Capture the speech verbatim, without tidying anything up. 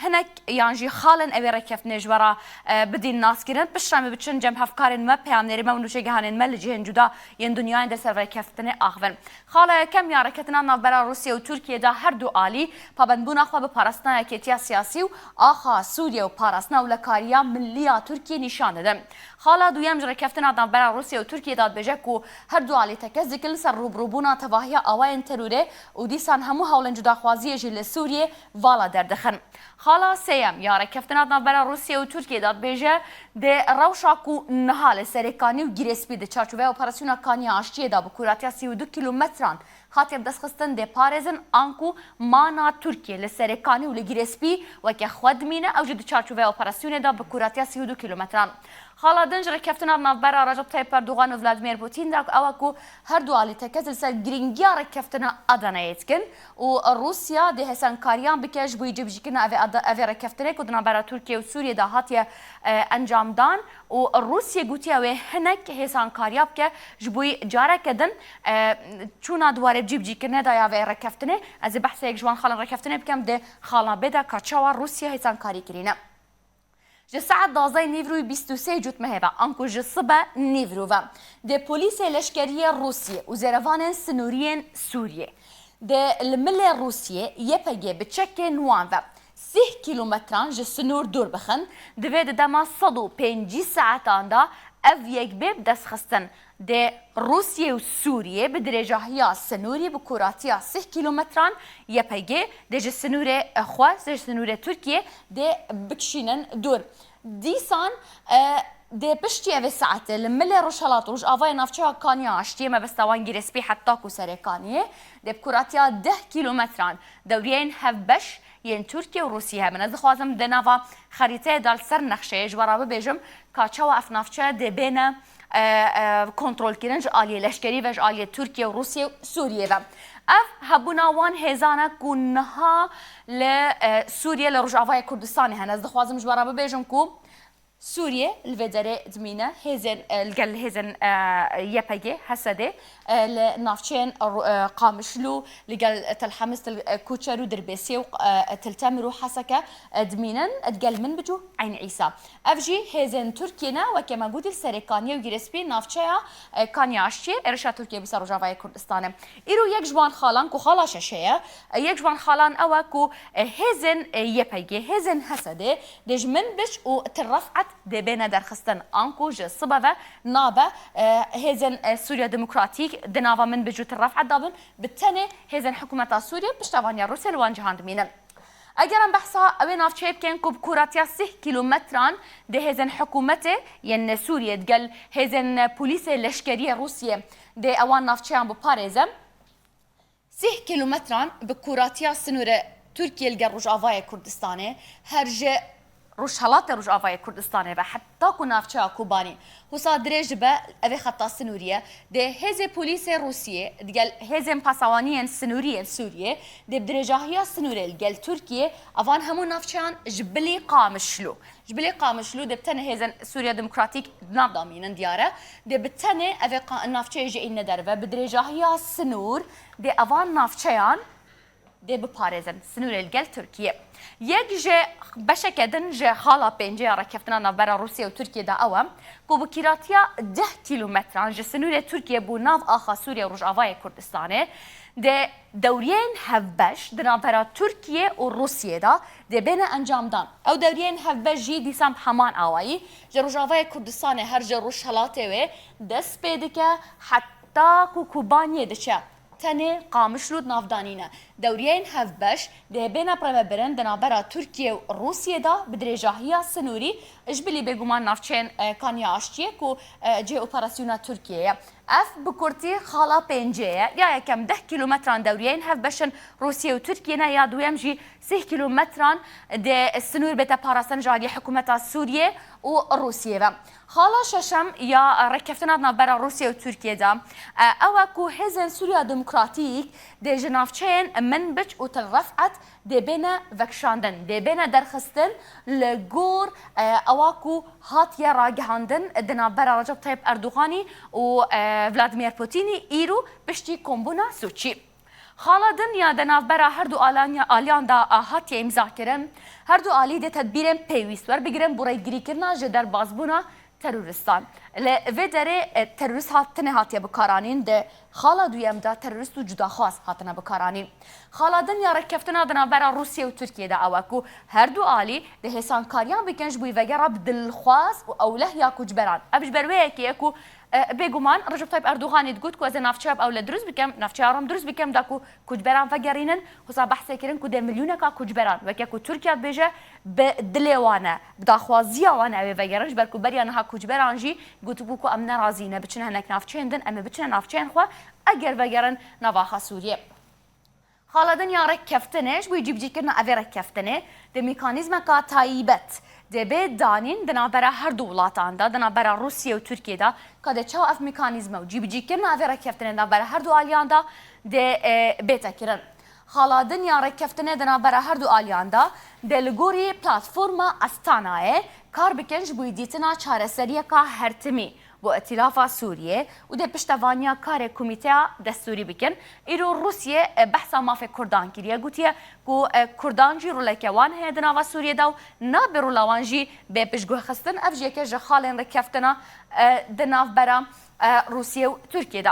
Hinek yan jî xalên evê rêkeftinê ji we re, e, bidîn naskirin. Piştre em ê biçin cem hevkarên me, peyamnêrê me û nûçegihanên me li cihên cuda yên dinyayê de ser rêkeftinê axivin. Xala yekem ya rêkeftina navbera Rûsya û Tirkiyê de her du alî pabendbûna xwe bi parastina yekêtiya siyasî û axa Sûriye û parastina ewlekariya millî ya Tirkiyê nîşan didin. Xala duyem ji rêkeftina navbera Rûsya û Tirkiyê de dibêje ku her du alî tekez dikin li ser rûbirûbûna tevahiya awayên terorê û dîsan hemû hewlên cudaxwaziyê jî li Sûriyê vala derdixin. Xala sêyem ya rêkeftina navbera Rûsya û Tirkiyê de dibêje, di rewşa ku niha li Serêkanî û Girêspî di çarçoveya operasyona Kaniya Aştiyê de bi kuratiya sî û du kîlometran hatiye bidestxistin dê parêzin, anku mana Tirkiyê li Serêkanî û li Girêspî weke xwe dimîne, ew jî di çarçoveya operasyonê de bi kuratiya sî û du kîlometran. Xala din ji rêkeftina navbera Recep Tayyip Erdogan û Vladimir Putin de ew e ku her du alî tekez li ser girîngiya rêkeftina Adanayê dikin û Rûsya dê hêsankariyan bike ji bo cîbicîkirina evê ada-, evê rêkeftinê ku di navbera Tirkiye û Sûriyê de hatiye, e, encamdan û Rûsya gotiye wê hinek hêsankariya bike ji bo careke din, e, çûna di warê cîbicîkirinê de ya vê rêkeftinê. Ez ê behsa yek ji wan xalên rêkeftinê bikim, di xala bê de ka çawa Rûsya hêsankarî kirîne. Ji saet duwazdehê nîvroyê bîst û sê cotmehê ve, anku ji sibe nîvro ve, dê polîsê leşkeriyê Rûsiyê û zêrevanên sinûriyên Sûriyê dê li milê Rûsiyê Y P G bi çekên wan ve sih kîlometran ji sinûr dûr bixin, divê di dema sed û pêncî saetan de ev yek bê bidestxistin. Dê Rûsiyê û Sûriyê bi dirêjahiya sinûrî bi kuratiya sih kîlometran Y P G dê ji sinûrê xwe, ji sinûrê Tirkiyê dê bikişînin dûr. Dîsan, e, dê piştî evê saetê li milê Rojhelat û Rojavayê navçeya Kaniya Aştiyê, mebesta wan Girêspî heta ku Serêkaniyê, dê bi kuratiya deh kîlometran dewriyeyên hevbeş yên Tirkiye û Rûsiyê hebin. Ez dixwazim di nava xerîteyê de li ser nexşeyê ji we re bibêjim ka çawa ev navçe dê bêne, e, e, kontrolkirin ji aliyê leşkerî ve, ji aliyê Tirkiye û Rûsiyê û Sûriyê ve. Ev hebûna wan hêzan e ku niha li, e, Sûriye, li Rojavayê Kurdistanê hene. Ez dixwazim ji we re bibêjim ku Sûriye li vê derê dimîne, hêzên, e, li gel hêzên, e, Y P G, H S D, e, li navçeyên, e, Qamişlo, li gel Tel Hemis, Til, e, Koçer û Dirbêsiyê û, e, Til Temir û Heseke, e, dimînin, digel Minbic û Eyn Îsa. Ev jî hêzên Tirkiyê ne, weke me gotî li Serêkaniyê û Girêspî navçeya, e, Kaniya Aştiyê êrişa Tirkiyê bû ser Rojavayê Kurdistanê. Îro yek ji wan xalan ku xala şeşê ye, e, yek ji wan xalan ew e ku, e, hêzên, e, Y P G, hêzên H S D dê ji Minbic û Til Ref'et dê bêne derxistin. Anku ji sibe ve nabe, e, hêzên, e, Sûriya Demokratîk di nava Minbic û Til Ref'et de bin, bi tenê hêzên hikûmeta Sûriyê piştevaniya Rûsya li wan cihan dimînin. Eger em behsa ewê navçeyê bikin ku bi kuratiya sih kîlometran dê hêzên hikûmetê yên Sûriyê digel hêzên polîsê leşkeriyê Rûsiyê dê ewan navçeyan biparêze, sih kîlometran bi kuratiya sinûrê Tirkiyê li gel Rojavayê Kurdistanê, her ji Rojhelatê Rojavayê Kurdistanê ve heta ku navçeya Kobanî wisa dirêj dibe, ev ê xeta sinûrî ye. Dê hêzê polîsê Rûsiyê digel hêzên pasawaniyên sinûrî yên Sûriyê dê bi dirêjahiya sinûrê li gel Tirkiyê evan hemû navçeyan ji bilî Qamişlo. Ji bilî Qamişlo dê bi tenê hêzên Sûriya Demokratîk di nav de mînin diyar e. Dê bi tenê ev ê qa-, navçeyê jî îne derve bi dirêjahiya sinûr dê evan navçeyan dê biparêzin, sinûrê li gel Tirkiyê. Yek ji beşeke din ji xala pêncê ya rêkeftina navbera Rûsya û Tirkiyê de ew e ku bi kîratiya deh kîlometran ji sinûrê Tirkiyê bo nav axa Sûriye û Rojavayê Kurdistanê dê dewriyeyên hevbeş di navbera Tirkiyê û Rûsiyê de dê bêne encamdan. Ew dewriyeyên hevbeş jî dîsan bi heman awayî ji Rojavayê Kurdistanê her ji Rojhelatê wê dest pê dike heta ku Kobaniyê diçe. Tenê Qamişlo di nav de nîne. Dewriyeyên hevbeş dê bêne birêvebirin di navbera Tirkiye û Rûsiyê de bi dirêjahiya sinûrî, ji bilî bêguman navçeyên, e, Kaniya Aştiyê ku, e, cihê operasyona Tirkiyê ye. Ev bi kurtî xala pêncê ye. Ya yekem deh kîlometran dewriyeyên hevbeş in Rûsiye û Tirkiye ne, ya duyem jî sih kîlometran dê sinûr bête parastin ji aliyê hikûmeta Sûriyê û Rûsiyê ve. Xala şeşem ya rêkeftina di navbera Rûsya û Tirkiyê de, e, ew e ku hêzên Sûriya Demokratîk dê ji navçeyên Minbic û Til Ref'et dê bêne vekişandin, dê bêne derxistin li gor, e, ewa ku hatiye ragihandin di navbera Recep Tayyip Erdoganî û, e, Vladimir Putinî îro piştî kombûna Soçî. Xala din ya di navbera her du alanya-, aliyan de hatiye îmzakirin. Her du alî dê tedbîrên pêwîst werbigirin bo rêgirîkirina ji derbazbûna terorîstan. Li vê derê, e, terorîst hat-, tenê hatiye bikaranîn, di xala duyem de terorîst û cudaxwaz hatine bikaranîn. Xala din ya rêkeftina di navbera Rûsye û Tirkiyê de ew e ku her du alî dê hêsankariyan bikin ji bo vegera bi dilxwaz û ewleh ya koçberan. Ev ji ber wê yekê ye ku E, bêguman Recep Tayyip Erdoganî digot ku ez ê navçeya bi ewle dirust bikim, navçeya Rom dirust bikim, da ku koçberan vegerînin, wisa behsê kirin ku dê milyoneka koçberan, weke ku Tirkiye dibêje, bi dilê wan e, bi daxwaziya wan e ew ê vegerin, ji ber ku beriya niha koçberan jî gotibû ku em nerazî ne biçine hinek navçeyên din, em ê biçine navçeyên xwe, eger vegerin nava xwe Sûriyê. Xala din ya rêkeftinê, ji bo cîbicîkirina evê rêkeftinê, di mekanîzmeka taybet dê bê danîn di navbera her du welatan de, di navbera Rûsye û Tirkiyê de, ka dê çawa ev mekanîzme û cîbicîkirina evê rêkeftinê di navbera her du aliyan de dê, e, bête kirin. Xala din ya rêkeftinê di navbera her du aliyan de dê li gorî platforma Astanayê kar bikin ji bo dîtina çareseriyeka hertimî bo Îtîlafa Sûriyê û dê piştevaniya karê Komîteya Destûrî bikin. Îro Rûsye, e, behsa mafê Kurdan kiriye, gotiye ku, e, Kurdan jî roleke wan heye di nava Sûriyê de û nabe rola wan jî bê piştguhxistin. Ev jî yeke ji xalên rêkeftina, e, di navbera, e, Rûsye û Tirkiyê de.